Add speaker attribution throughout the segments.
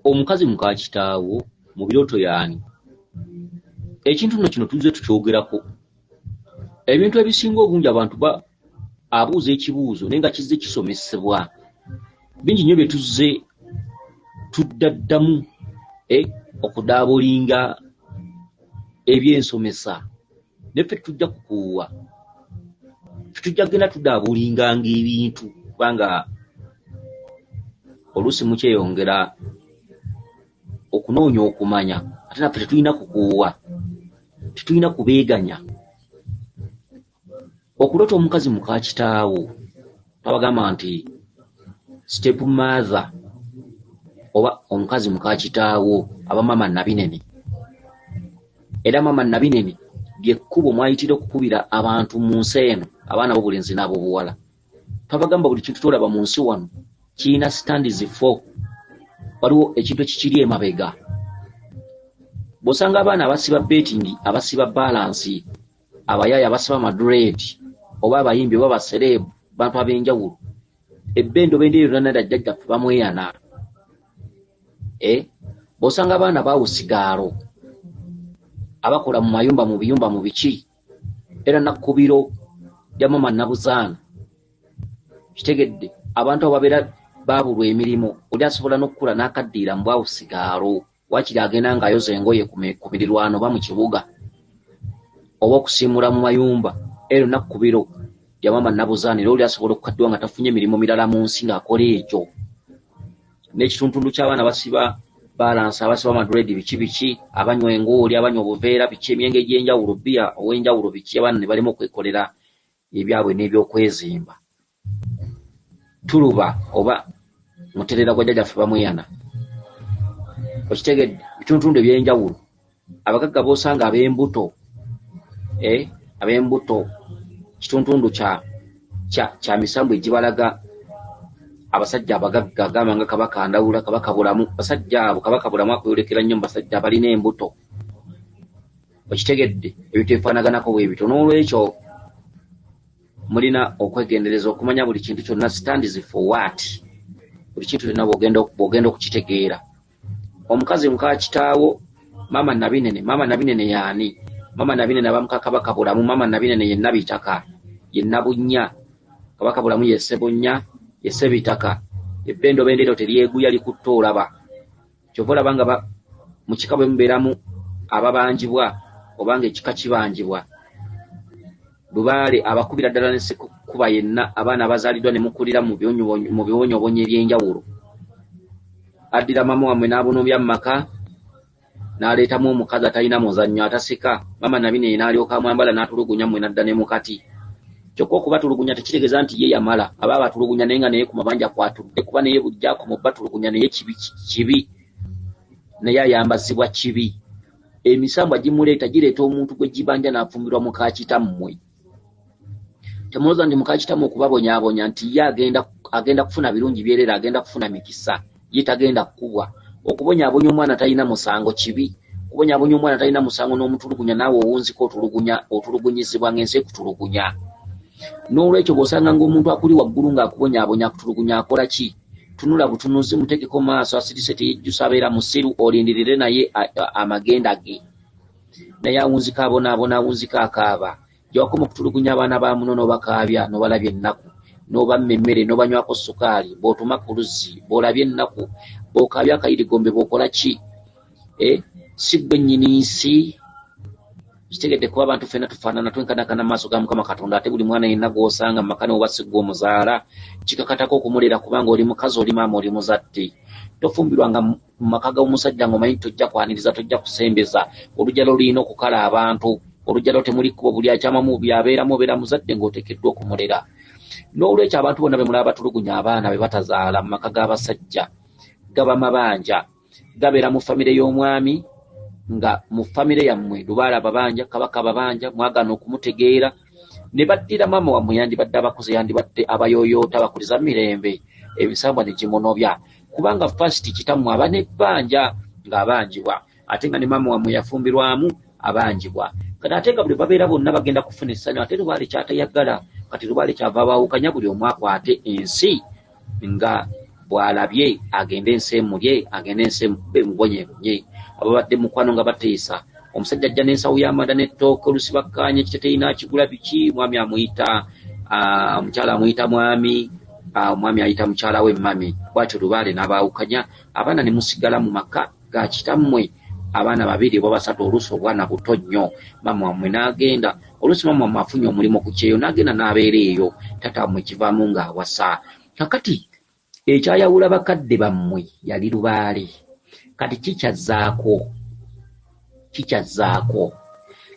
Speaker 1: Omukazi muka kitaawo mu birooto y'ani? Ekintu nno kino tuzze tukyogerako. Ebintu ebisinga obungi abantu ba abuuza ekibuuzo naye nga kizze kisomesebwa. Bingi nnyo bye tuzze tuddaddamu eh, okudaabulinga ebyensomesa naye ffe tetujja kukuuwa. Ffe tujja kugenda tudaabulinganga ebintu kubanga oluusi mukyeyongera okunoonya okumanya ate naffe tetulina kukuuwa, tetulina kubeeganya. Okuloota omukazi muka kitaawo twabagamba nti step mother oba omukazi muka kitaawo aba maama Nabinene. Era maama Nabinene ly'ekkubo mw'ayitira okukubira abantu mu nsi eno abaana ab'obulenzi n'ab'obuwala. Twabagamba buli kintu ky'olaba mu nsi wano kirina stands for, waliwo ekintu ekikiri emabega. Bw'osanga abaana abasiba betting, abasiba balance, abayaaye abasiba amadread oba abayimbi oba basereebu, bantu ab'enjawulo, ebbendobendo eryo lyonna lya jjajjaffe bamweyana. Eh? Bw'osanga abaana bawusigaalo abakola mu mayumba mu biyumba mu biki era nakkubiro lya mama Nabuzaana kitegedde abantu abo babeera baabulwa emirimu oli asobola n'okukula n'akaddiira mu bwawusigaalo Waakiri agenda ng'ayoza engoye ku mirirwano oba mu kibuga oba okusiimuula mu mayumba era lunaku ku biro bya maama Nabuzaana era oli asobola okukaddiwa nga tafunye mirimu mirala mu nsi ng'akola ekyo. N'ekituntundu ky'abaana basiba baalansi abasiba amaduredi biki biki abanywa engooli abanywa obuveera biki emyenge egy'enjawulo bbiya ow'enjawulo biki abaana ne balema okwekolera ebyabwe n'ebyokwezimba. Tuluba oba muterera gwa jjajjaffe Bamweyana. Okitegedde? Bitundutundu eby'enjawulo. Abagagga b'osanga ab'embuto, eh, ab'embuto kitundutundu kya kya kya misambu egibalaga abasajja abagagga gamba nga Kabaka Ndawula, Kabaka Bulamu. Basajja abo Kabaka Bulamu akweyolekera nnyo mu basajja abalina embuto. Okitegedde? Ebintu ebifaanaganako bwe bityo. N'olwekyo mulina okwegendereza okumanya buli kintu kyonna stands for what buli kintu kyonna bw'ogenda okukitegeera omukazi muka kitaawo maama Nabinene maama Nabinene yaani maama Nabinene aba muka Kabaka Bulamu maama Nabinene ye Nabitaka ye Nabunnya Kabaka Bulamu ye Sebunnya ye Sebitaka ebbendobendo eryo teryeguya likutta olaba kyova olaba nga mu kika bwe mubeeramu ababanjibwa oba nga ekika kibanjibwa lubaale abakubira ddala ne sekukuba yenna abaana abazaaliddwa ne mukulira mu bibonyoobonyo eby'enjawulo addira maama wammwe n'abunumbya mu maka n'aleetamu omukazi atalina muzannyo ataseka maama Nabinene n'alyoka amwambala n'atulugunya mmwe n'adda ne mukati Kyokka okubatulugunya tekitegeeza nti ye yamala, aba abatulugunya naye nga naye ku mabanja kw'atudde kuba naye bulijjo akoma obatulugunya naye kibi kibi naye ayambazibwa kibi. Emisambwa gimuleeta gireeta omuntu gwe gibanja n'afumbirwa muka kitammwe. Temulowooza nti muka kitammwe okubabonyaabonya nti ye agenda agenda kufuna birungi byereere agenda kufuna mikisa. Ye tagenda kukubwa. Okubonyaabonya omwana atalina musango kibi. Okubonyaabonya omwana atalina musango n'omutulugunya naawe owunzika otulugunya otulugunyizibwa ng'ensi ekutulugunya. N'olwekyo bw'osanganga omuntu akuli waggulu ng'akubonyaabonya akutulugunya akola ki? Tunula butunuzi muteekeko maaso asirise teyejjusa abeera musiru olindirire naye amagenda ge. Naye awunzika abonaabona awunzika akaaba. Gye wakoma okutulugunya abaana ba muno n'obakaabya n'obalabya ennaku, n'obamma emmere n'obanywako ssukaali, b'otuma ku luzzi, b'olabya ennaku, b'okaabya akayirigombe b'okola ki? Eh, si ggwe nnyini nsi? Kitegedde kuba abantu ffenna tufaanana twenkanankana mu maaso ga Mukama Katonda ate buli mwana yenna gw'osanga mu maka ne bw'oba si ggwe omuzaala kikakatako okumulera kubanga oli mukazi oli maama oli muzadde. Tofumbirwanga mu maka g'omusajja ng'omanyi nti tojja kwaniriza tojja kusembeza oluggya lwo lulina okukala abantu oluggya lwo temuli kkubo buli akyamamu byabeeramu obeera muzadde ng'oteekeddwa okumulera n'olwekyo abantu bonna be mulaba batulugunya abaana be batazaala mu maka g'abasajja gaba mabanja gabeera mu famire y'omwami nga mu famire yammwe lubaale ababanja kabaka ababanja mwagaana okumutegeera ne baddira maama wammwe yandibadde abakuze yandibadde abayooyoota abakuliza mirembe emisambwa ne gimunobya kubanga first kitammwe aba n'ebbanja ng'abanjibwa ate nga ne maama wammwe yafumbirwamu abanjibwa kati ate nga buli babeera bonna bagenda kufuna essanyu ate lubaale kyatayagala kati lubaale kyava abaawukanya buli omu akwate ensi nga Bw'alabye agende ensi emulye, agende ensi emukube emubonyeebonye. Ababadde mukwano nga bateesa, omusajja ajja n'ensawo y'amanda n'ettooke, oluusi bakkaanya ekiteteeyi n'akigula biki, omwami amuyita, omukyala amuyita mwami, omwami ayita mukyala we mami. Bw'atyo lubaale n'abaawukanya, abaana ne musigala mu maka ga kitammwe, abaana babiri oba basatu, oluusi obwana buto nnyo. Maama wammwe n'agenda, oluusi maama wammwe afunye omulimu ku kyeyo n'agenda n'abeera eyo, taata wammwe kivaamu ng'awasa. Kakati ekyayawula bakadde bammwe yali lubaale. Kati kikyazzaako, kikyazzaako,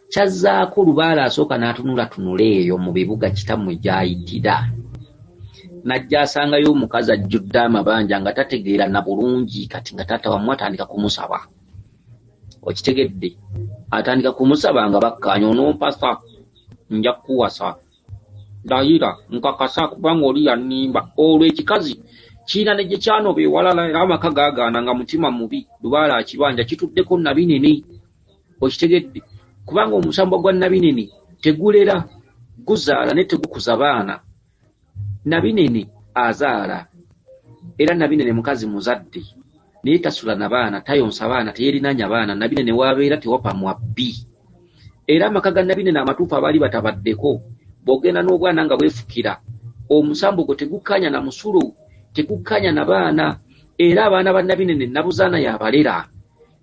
Speaker 1: kyazzaako lubaale asooka n'atunulatunula eyo mu bibuga kitammwe gy'ayitira. N'ajja asangayo omukazi ajjudde amabanja nga tategeera na bulungi, kati nga taata wammwe atandika kumusaba. Okitegedde? Atandika kumusaba nga bakkaanya, onompasa nja kukuwasa. Ndayira nkakasa kubanga oli yannimba. Olwo ekikazi kirina ne gye kyanoba ewalala era amaka gaagaana nga mutima mubi, lubaale akibanja kituddeko Nabinene. Okitegedde? Kubanga omusambwa gwa Nabinene tegulera, guzaala naye tegukuza baana. Nabinene azaala era Nabinene mukazi muzadde naye tasula na baana, tayonsa baana, teyeerinaanya baana. Nabinene w'abeera tewapamwa bbi. Era amaka ga Nabinene amatuufu abaali batabaddeko, bw'ogenda n'obwana nga bwefukira, omusambo gwo tegukkaanya na musulo, tegukkaanya na baana. Era abaana ba Nabinene Nabuzaana y'abalera.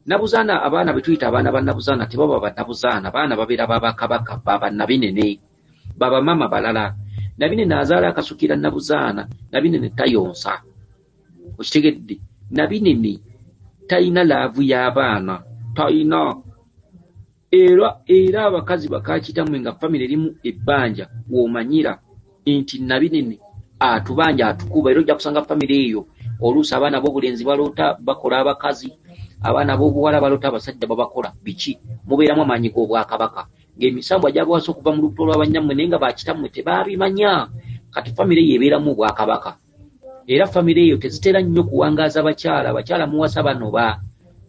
Speaker 1: Nabuzaana, abaana be tuyita abaana ba Nabuzaana tebaba ba Nabuzaana, baana babeera ba bakabaka, ba Bannabinene, ba bamaama balala. Nabinene azaala akasukira Nabuzaana, Nabinene tayonsa. Okitegedde? Nabinene talina laavu y'abaana, talina. Era era abakazi bakakitammwe nga famire erimu ebbanja w'omanyira nti Nabinene atubanja atukuba, era ojja kusanga famire eyo oluusi abaana b'obulenzi baloota bakola abakazi, abaana b'obuwala baloota abasajja babakola biki, mubeeramu amaanyi g'obwakabaka ng'emisambwa gyabawasa okuva mu lubuto lwa bannyammwe naye nga bakitammwe tebaabimanya. Kati famire eyo ebeeramu obwakabaka. Era famire eyo tezitera nnyo kuwangaaza bakyala, abakyala muwasa banoba,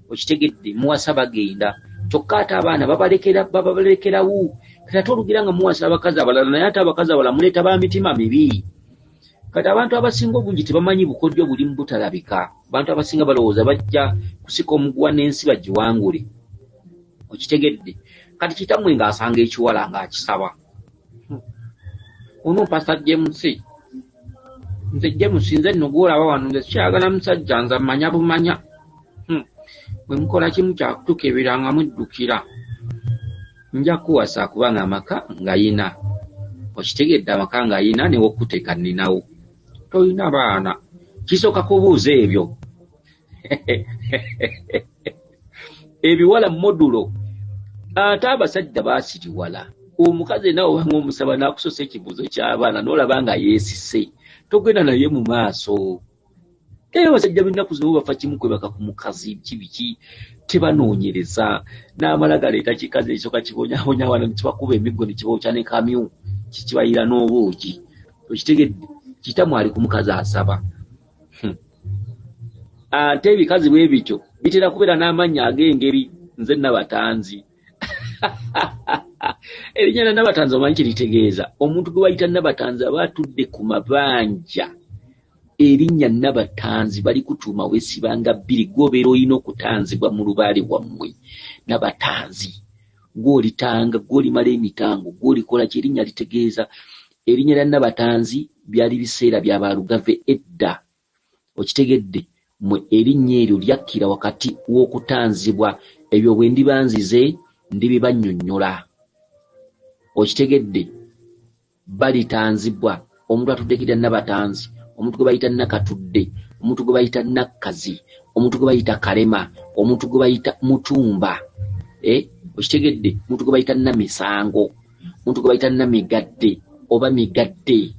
Speaker 1: okitegedde, muwasa bagenda, kyokka ate abaana babalekera babalekerawo. Kati ate olugira nga muwasa abakazi abalala, naye ate abakazi abalala muleeta ba mitima mibi. Kati abantu abasinga obungi tebamanyi bukodyo buli mu butalabika. Abantu abasinga balowooza bajja kusika omuguwa n'ensi bagiwangule, okitegedde. Kati kitammwe ng'asanga ekiwala ng'akisaba, ono Pastor James, nze James nze nno gw'olaba wano nze sikyagala musajja, nze mmanya bumanya. Bwe mukola kimu kya kutukebera nga muddukira, nja kukuwasa kubanga amaka ngayina, okitegedde, amaka ngayina ne w'okukuteeka nninawo, tolina baana. Kisooka kubuuza ebyo ebiwala modulo, ate abasajja baasiriwala. Omukazi yenna bw'oba ng'omusaba n'akusosa ekibuuzo ky'abaana n'olaba nga yeesise, togenda naye mu maaso. Era abasajja b'ennaku zino bo bafa kimu kwebaka ku mukazi, biki biki, tebanoonyereza. N'amala galeeta kikazi ekisooka kibonyaabonya abaana ne kibakuba emiggo ne kibookya ne kamyu, kikibayiira n'obuugi. Okitegedde? Kitammwe ali ku mukazi asaba. Ate ebikazi bwe bityo bitera kubeera n'amannya ag'engeri nze Nabatanzi. Erinnya lya Nabatanzi omanyi kye litegeeza? Omuntu gwe bayita Nabatanzi aba atudde ku mabanja. Erinnya Nabatanzi balikutuuma weesibanga bbiri, ggwe obeera olina okutanzibwa mu lubaale wammwe. Nabatanzi ggwe olitanga, ggwe olimala emitango, ggwe olikola ki? Erinnya litegeeza erinnya lya Nabatanzi byali biseera bya ba Lugave edda. Okitegedde? Mmwe erinnya eryo lyakkira wakati w'okutanzibwa. Ebyo bwe ndiba nzize ndibibannyonnyola. Okitegedde? Balitanzibwa. Omuntu atuddeko erya Nabatanzi, omuntu gwe bayita Nakatudde, omuntu gwe bayita Nakkazi, omuntu gwe bayita Kalema, omuntu gwe bayita Mutumba. Okitegedde? Omuntu gwe bayita Namisango, omuntu gwe bayita Namigadde oba Migadde.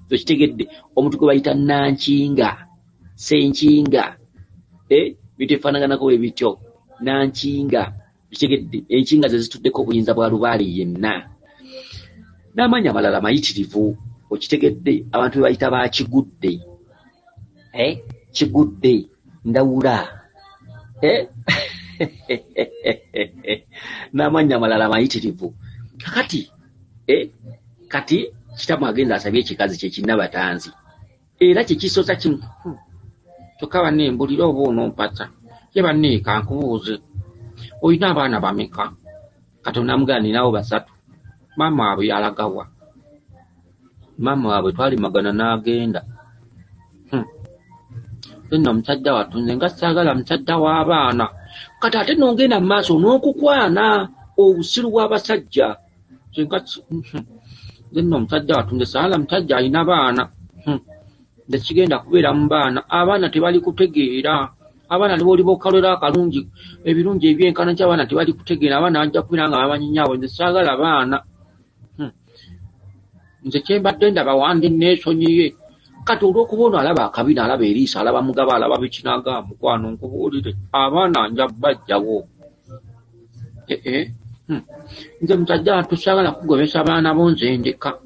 Speaker 1: Okitegedde? Omuntu gwe bayita Nankinga, Ssenkinga, bitefaanaganako bwe bityo, Nankinga. Okitegedde? Enkinga ze zituddeko obuyinza bwa lubaale yenna n'amaanyi amalala mayitirivu. Okitegedde? Abantu be bayita ba Kigudde, Kigudde Ndawula, n'amannya amalala mayitirivu. Kakati kati kitamu agenda asabye ekikazi kye kinnabatanzi. Era kye kisoosa kimu. Kyokka banne mbulira oba onompasa. Ye banne kankubuuze, olina abaana bameka? Katonda amugamba ninawo 3. Maama waabwe yalaga wa? Maama waabwe twalimagana n'agenda. Nze nno musajja wattu nze nga saagala musajja w'abaana. Kati ate n'ogenda mu maaso n'okukwana obusiru bw'abasajja. Nze nga nze nno omusajja wattu nze saagala musajja alina baana. Nze sigenda kubeera mu baana, abaana tebali kutegeera. Abaana ne bw'oliba okalwera akalungi, ebirungi ebyenkana ki abaana tebali kutegeera, abaana bajja kubeera nga bamanyi nnyaabwe, nze saagala baana. Nze kye mbadde ndaba wandi neesonyiye. Kati olw'okuba ono alaba akabina, alaba eriiso, alaba mugabo, alaba biki n'agamba mukwano nkubuulire, abaana nja baggyawo. Nze musajja wattu saagala kugobesa baana bo nze ndeka.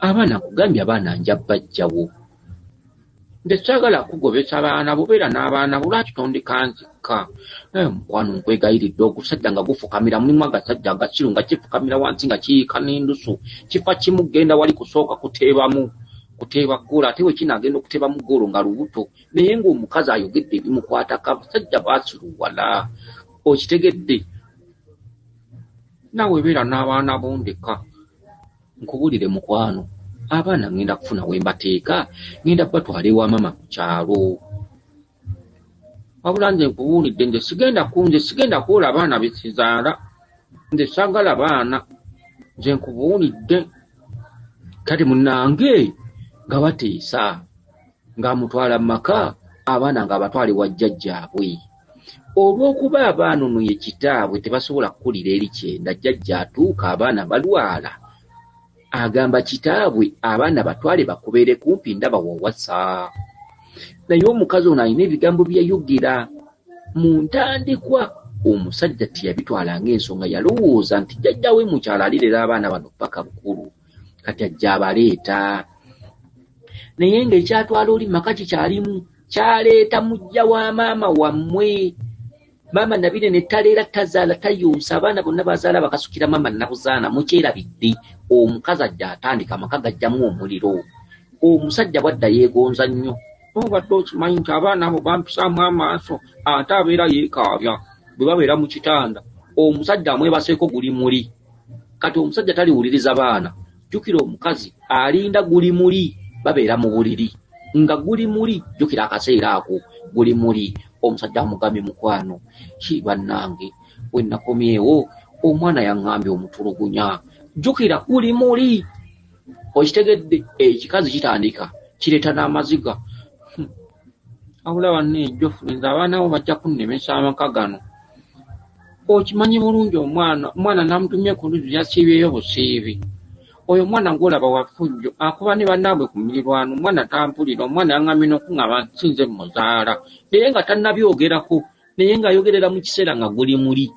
Speaker 1: Abaana nkugambye abaana nja baggyawo. Nze saagala kugobesa baana bo, beera n'abaana bo, lwaki tondeka nzekka? Naye mukwano nkwegayiridde, ogusajja nga gufukamira, mulimu agasajja agasiru nga kifukamira wansi nga kiyiika n'endusu, kifa kimu kugenda wali kusooka kuteebamu, kuteeba ggoolo, ate bwe kinaagenda okuteebamu ggoolo nga lubuto, naye ng'omukazi ayogedde ebimukwatako, abasajja baasiruwala. Okitegedde? Naawe beera n'abaana bo ndeka. Nkubuulire mukwano, abaana ŋŋenda kufuna we mbateeka, ŋŋenda kubatwala ewa maama ku kyalo. Wabula nze nkubuulidde nze sigenda ku nze sigenda kuwola baana be sizaala. Nze saagala baana. Nze nkubuulidde. Kati munnange nga bateesa ng'amutwala mu maka, abaana ng'abatwala ewa jjajjaabwe. Olw'okuba abaana ono ye kitaabwe tebasobola kukulira eri kyenda, jjajja atuuka abaana balwala, agamba kitaabwe abaana batwale bakubeere kumpi ndaba wawasa. Naye omukazi ono alina ebigambo bye yayogera mu ntandikwa omusajja teyabitwala ng'ensonga, yalowooza nti jjajja we mu kyalo alirera abaana bano ppaka bukulu, kati ajja abaleeta. Naye ng'ekyatwala oli maka kikyalimu, kyaleeta muggya wa maama wammwe. Maama Nabinene taleera, tazaala, tayonsa, abaana bonna bazaala bakasukira maama Nabuzaana, mukyerabidde. Omukazi ajja atandika amaka gajjamu omuliro. Omusajja bw'adda yeegonza nnyo. Obadde okimanyi nti abaana abo bampisaamu amaaso, ate abeera yeekaabya bwe babeera mu kitanda. Omusajja amwebaseeko guli muli. Kati omusajja taliwuliriza baana. Jjukira omukazi alinda guli muli, babeera mu buliri nga guli muli, jjukira akaseera ako guli muli. Omusajja amugambye mukwano, ki bannange we nakomyewo omwana yaŋŋambye omutulugunya. Jjukira guli muli. Okitegedde ekikazi kitandika kireeta n'amaziga. Wabula banne Geoffrey nze abaana bo bajja kunnemesa amaka gano. Okimanyi bulungi omwana, omwana namutumye ku luzzi yasiibyeyo busiibi. Oyo omwana gw'olaba wa ffujjo akuba ne bannaabwe ku mirirwano, omwana tampulira, omwana yaŋŋambye n'okuŋŋamba nti si nze mmuzaala. Naye nga tannabyogerako, naye ng'ayogerera mu kiseera nga guli muli.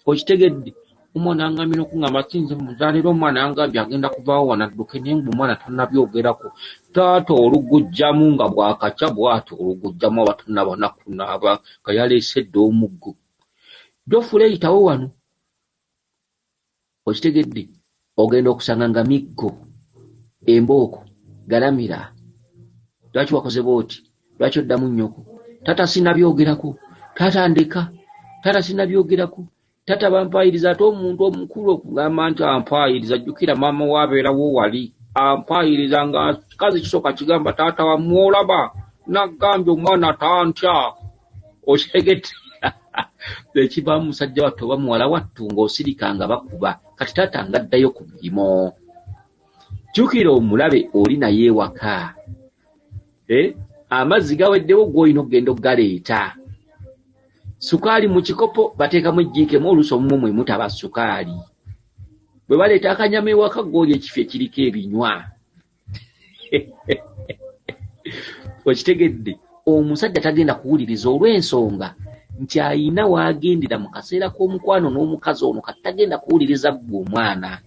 Speaker 1: Okitegedde? Omwana yaŋŋambye n'okuŋŋamba si nze mmuzaala era omwana yangambye agenda kuvaawo wano adduke naye ng'omwana tannabyogerako. Taata olugujjamu nga bwakakya bw'atyo olugujjamu aba tannaba na kunaaba nga yaleese dda omuggo. Geoffrey yitawo wano. Okitegedde? Ogenda okusanga nga miggo, embooko, galamira. Lwaki wakoze bw'oti? Lwaki oddamu nnyoko? Taata sinnabyogerako. Taata ndeka. Taata sinnabyogerako. Taata bampaayiriza ate omuntu omukulu okugamba nti ampaayiriza, jjukira maama we abeerawo wali. Ampaayiriza nga kikazi kisooka kigamba taata wammwe olaba nagambye omwana tantya. Okitegedde? Ekivaamu musajja wattu oba muwala wattu ng'osirika nga bakuba. Kati taata ng'addayo ku mirimu. Jjukira omulabe oli naye ewaka. Amazzi gaweddewo gw'olina okugenda okugaleeta. Sukaali mu kikopo bateekamu ejjiiko emu oluusi omumu mwe mutaba sukaali. Bwe baleeta akanyama ewaka gw'oli ekifo ekiriko ebinywa. Okitegedde? Omusajja tagenda kuwuliriza olw'ensonga nti ayina w'agendera mu kaseera k'omukwano n'omukazi ono, kati tagenda kuwuliriza ggwe omwana.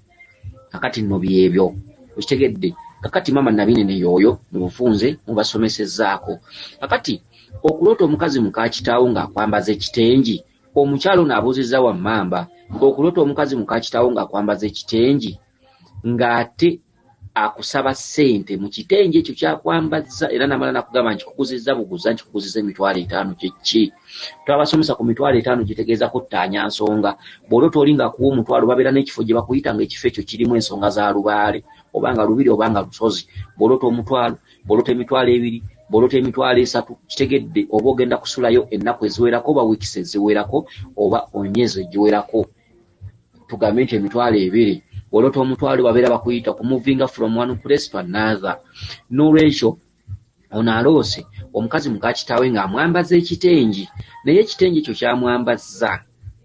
Speaker 1: Kakati nno byebyo. Okitegedde? Kakati maama Nabinene y'oyo mu bufunze mubasomesezzaako. Kakati okuloota omukazi muka kitaawo ng'akwambaza ekitengi, omukyala ono abuuzizza wammamba, okuloota omukazi muka kitaawo ng'akwambaza ekitengi ng'ate Akusaba ssente mu kitengi ekyo kyakwambazza, era namala nakugamba nkikuguzizza buguza, nkikuguzizza 50,000. Kyeki twabasomesa ku 50,000 gitegeeza kuttaanya nsonga. Bw'oloota oli ng'akuwa omutwalo, babeera n'ekifo gye bakuyita nga ekifo ekyo kirimu ensonga za lubaale, oba nga lubiri oba nga lusozi. Bw'oloota omutwalo, bw'oloota 20,000, bw'oloota 30,000, kitegedde oba ogenda kusulayo ennaku eziwerako, oba wiikisi eziwerako, oba emyezi egiwerako. Tugambe nti 20,000, bw'oloota omutwalo, babeera bakuyita okumuvinga from one place to another. N'olwekyo ono aloose omukazi muka kitaawe ng'amwambaza ekitengi, naye ekitengi ekyo kyamwambazza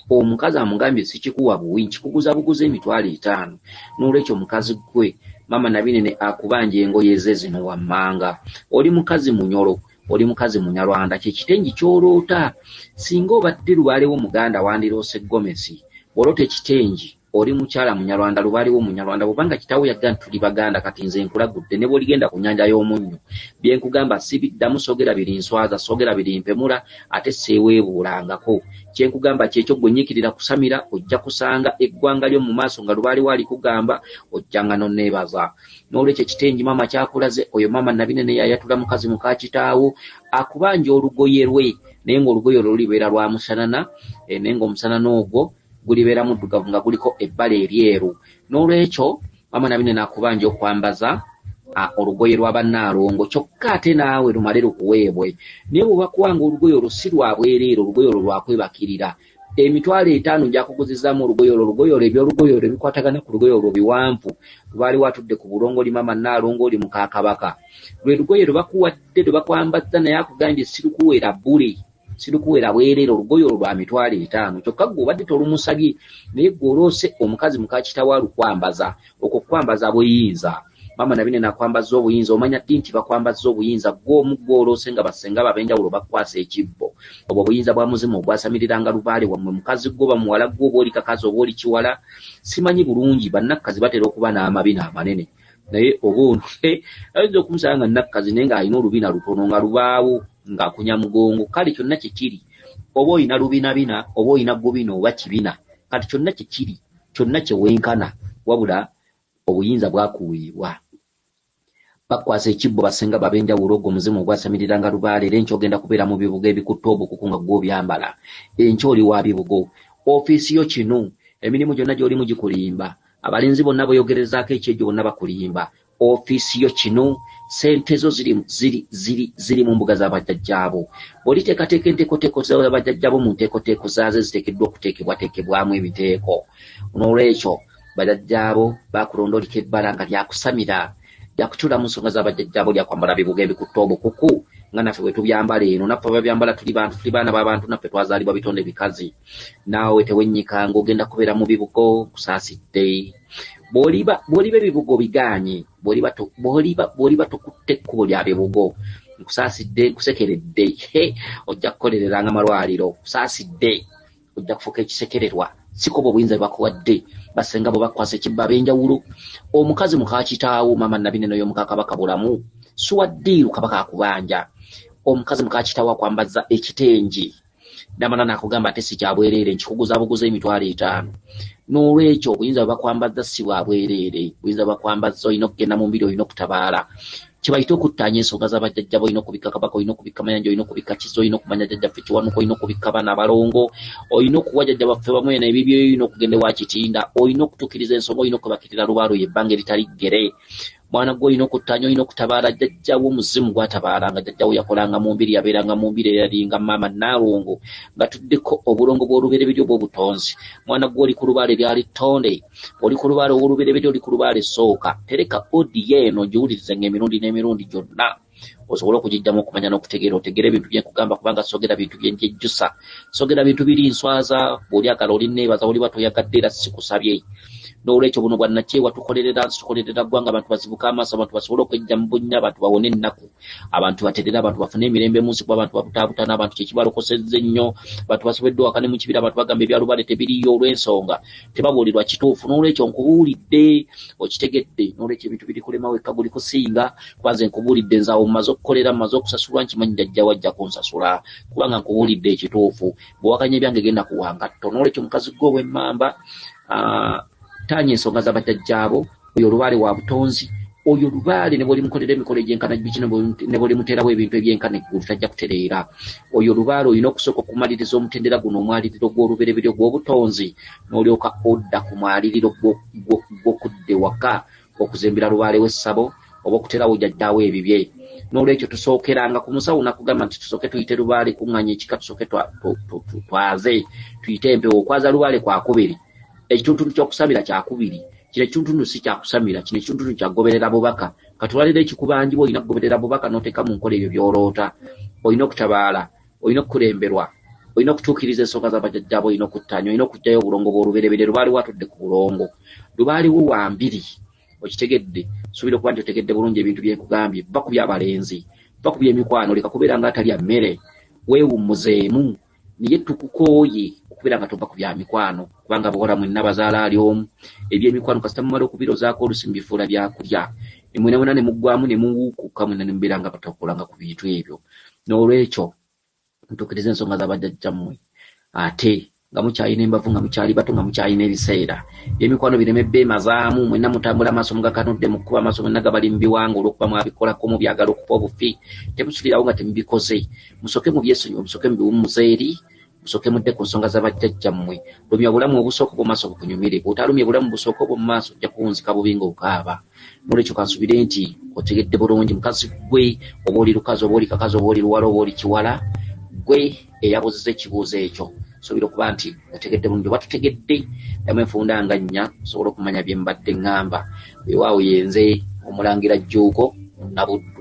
Speaker 1: omukazi amugambye sikikuwa buwi, nkikuguza buguza 50,000. N'olwekyo omukazi gwe maama Nabinene akubanja engoye ze zino wammanga. Oli mukazi Munyolo, oli mukazi Munyarwanda, kyekitengi ky'oloota. Singa obadde lubaalewo Muganda, wandiroose gomesi. Bw'oloota ekitengi, oli mukyala Munyarwanda, lubaalewo Munyarwanda. Bwobanga kitaawo yagga nti tuli Baganda, kati nze nkulagudde ne bw'oligenda ku nnyanja y'omunnyo, bye nkugamba sibiddamu. Sogera biri nswaza, sogera biri mpemula, ate seeweebuulangako. Kye nkugamba kyekyo. Gwe nyiikirira kusamira, ojja kusanga eggwanga lyo mu maaso nga lubaalewo alikugamba, ojjanga nonneebaza. N'olwekyo ekitengi maama kyakulaze, oyo maama Nabinene yayatula mukazi muka kitaawo akubanja olugoye lwe, naye ng'olugoye olwo lulibeera lwa musanana, naye ng'omusanana ogwo gulibeera muddugavu nga guliko ebbala eryeru. N'olwekyo maama Nabinene akubanja okwambaza olugoye lwa bannaalongo, kyokka ate naawe lumale lukuweebwe. Naye bwe bakuwanga olugoye olwo si lwa bwereere, olugoye olwo lwakwebakirira. 50,000 gyakuguzizaamu olugoye olwo. Olugoye olwo, ebyolugoye olwo ebikwatagana ku lugoye olwo biwanvu. Lwaliwo atudde ku bulongoli, maama Nnaalongo, oli muka kabaka. Lwe lugoye lwe bakuwadde, lwe bakwambazza, naye akugambye sirukuweera bbule, sirukuweera bwereere. Olugoye olwo lwa 50,000, kyokka gwe obadde tolumusabye, naye gwe oloose omukazi muka kitaawo alukwambaza. Okwo kukwambaza buyinza. Maama Nabinene akwambaza obuyinza. Omanya ddi nti bakwambaza obuyinza? Gwe omu gwe oloose nga bassenga bab'enjawulo bakukwasa ekibbo. Obwo obuyinza bwa muzimu ogwasamiriranga lubaale wammwe. Mukazi gwe oba muwala gwe, oba oli kakazi oba oli kiwala, simanyi bulungi. Bannakkazi batera okuba n'amabina amanene, naye oba ono ayinza okumusanga nga nakkazi, naye ng'alina olubina lutono nga lubaawo ng'akunya mugongo. Kale kyonna kyekiri, oba olina lubinabina, oba olina gubina oba kibina, kati kyonna kyekiri, kyonna kyewenkana, wabula obuyinza bwakuweebwa. Bakwasa ekibbo basenga bab'enjawulo. Ogwo omuzimu ogwasamiriranga lubaale. Era enkya ogenda kubeera mu bibugo ebikutte obukuku nga gwe obyambala. Enkya oli wa bibugo. Ofiisi yo kinu, emirimu gyonna gy'olimu gikulimba. Abalenzi bonna boyogerezaako ekyejo bonna bakulimba. Ofiisi yo kinu, sente zo ziri ziri ziri ziri mu mbuga z'abajjajjaabo. Bw'oliteekateeka enteekoteeko z'abajjajjaabo mu nteekoteeko zaazo eziteekeddwa okuteekebwateekebwamu ebiteeko. N'olwekyo bajjajjaabo bakulonda oliko ebbala nga lyakusamira, lyakutuula mu nsonga z'abajjajjaabo, lyakwambala bibuga ebikutte obukuku nga naffe bwe tubyambala eno. Naffe ababyambala tuli bantu, tuli baana b'abantu, naffe twazaalibwa bitonde bikazi. Naawe tewennyikanga, ogenda kubeera mu bibugo. Nkusaasidde, bw'oliba ebibugo bigaanye, bw'oliba tokutte ekkubo lya bibugo, nkusaasidde, nkusekeredde, ojja kukolereranga malwaliro. Nkusaasidde, ojja kufuuka ekisekererwa. Sikoba obuyinza bwe bakuwadde basenga bwe bakwasa ekibba ab'enjawulo. Omukazi muka kitaawo, maama Nabinene oyo muka kabaka bulamu suwaddiiru, kabaka akubanja. Omukazi muka kitaawo akwambaza ekitengi, namala nakugamba ate si kyabwereere, nkikuguza buguza 50,000. N'olwekyo obuyinza bwe bakwambaza si bwa bwereere. Buyinza bwe bakwambaza, olina okugenda mu mbiri, olina okutabaala kyebayita okuttaanya ensonga z'abajjajjabo. Olina okubikka kabaka, olina okubikka mayanja, olina okubikka kizo, olina okumanya jjajjaffe Kiwanuka, olina okubikka baana abalongo, olina okuwa jjajja baffe bamwe n'ebibyo, olina okugenda ewa Kitinda, olina okutuukiriza ensonga, olina okwebakirira lubaalo ebbanga eritali ggere. Mwana gwe, olina okuttaanya, olina okutabaala jjajjawo. Omuzimu gwatabaala nga jjajjawo yakolanga mu mbiri, yabeeranga mu mbiri, era yalinga maama Nnaalongo nga tuddeko obulongo bw'olubereberye obw'obutonzi. Mwana gwe, oli ku lubaale lyali ttonde, oli ku lubaale ow'olubereberye, oli ku lubaale esooka. Tereka audio eno giwulirizenga emirundi n'emirundi gyonna osobole okugijjamu okumanya n'okutegeera, otegeere ebintu byenkugamba, kubanga sogera bintu byenjejjusa, sogera bintu biri nswaza. Bw'olyagala oli neebaza, oliba toyagadde era sikusabye. N'olwekyo buno bwannakyewa, tukolerera nsi, tukolerera ggwanga, abantu bazibuke amaaso, abantu basobole okwejja mu bunnya, abantu bawone ennaku, abantu baterere, abantu bafune emirembe mu nsi, kuba abantu babutaabutana, abantu kyekibalokosezza ennyo, abantu basobeddwa waka ne mu kibira. Abantu bagamba ebyalubale tebiriyo olw'ensonga tebabuulirwa kituufu. N'olwekyo nkubuulidde, okitegedde. N'olwekyo ebintu biri kulema wekka, guli kusinga, kuba nze nkubuulidde. Nze awo mmaze okukolera, mmaze okusasulwa, nkimanyi jjajjawo ajja kunsasula, kubanga nkubuulidde ekituufu. Bw'owakanya ebyange, genda kuwangatto. N'olwekyo mukazi gwe ow'emmamba, taanya ensonga z'abajjajjaabo. Oyo olubaale wa butonzi. Oyo lubaale ne bw'olimukolera emikolo egyenkana biki, ne bw'olimuteerawo ebintu ebyenkana eggulu, tajja kutereera. Oyo lubaale olina okusooka okumaliriza omutendera guno, omwaliriro gw'olubereberye gw'obutonzi, n'olyoka odda ku mwaliriro gw'okudda ewaka okuzimbira lubaale w'essabo oba okuteerawo jjajjaawo ebibye. N'olwekyo tusookeranga ku musawo nakugamba nti tusooke tuyite lubaale, kuŋŋaanya ekika, tusooke twaze tuyite empewo. Okwaza lubaale kwakubiri, ekituntundu ky'okusamira kyakubiri. Kino ekituntundu si kyakusamira, kino ekituntundu kyakugoberera bubaka. Katulwaliro ekikubanjibwa, olina kugoberera bubaka n'oteeka mu nkola ebyo by'oloota. Olina okutabaala, olina okukulemberwa, olina okutuukiriza ensonga z'abajjajjaabo, olina okuttaanya, olina okuggyayo obulongo bw'olubereberye. Lubaale watudde ku bulongo, lubaale wo wa mbiri. Okitegedde? Suubira okuba nti otegedde bulungi ebintu bye nkugambye. Va ku by'abalenzi, va ku by'emikwano, leka kubeera nga atalya mmere, weewummuzeemu. Naye tukukooye okubeera nga tova ku bya mikwano, kubanga abawala mwenna bazaala ali omu. Ebyemikwano kasita mumala okubirozaako olusi mubifuula byakulya, mwena mwena ne muggwamu ne muwuukuka mwenna ne mubeera nga batakolanga ku bintu ebyo. N'olwekyo mutuukirize ensonga z'abajjajjammwe ate nga mukyalina embavu, nga mukyali bato, nga mukyalina ebiseera. Ebyemikwano bireme beemazaamu. Mwenna mutambula amaaso mugakanudde mu kkuba, amaaso mwenna gabali mu biwanga olw'okuba mwabikolako, mubyagala okufa obufi. Temusulirawo nga temubikoze. Musooke mubyesonyiwe, musooke mubiwummuze eri, musooke mudde ku nsonga z'abajjajjammwe. Lumya obulamu obusooka obw'omu maaso bukunyumire. Bw'otalumye bulamu busooka obw'omu maaso, ojja kuwunzika bubi ng'okaaba. N'olwekyo kansubire nti otegedde bulungi, mukazi ggwe, oba oli lukazi, oba oli kakazi, oba oli luwala, oba oli kiwala, ggwe eyabuuzizza ekibuuzo ekyo. Nsuubira okuba nti otegedde bulungi oba tutegedde. Ddamu enfunda nga nnya osobola okumanya bye mbadde ŋŋamba. Weewaawo, yenze Omulangira Jjuuko Munnabuddu.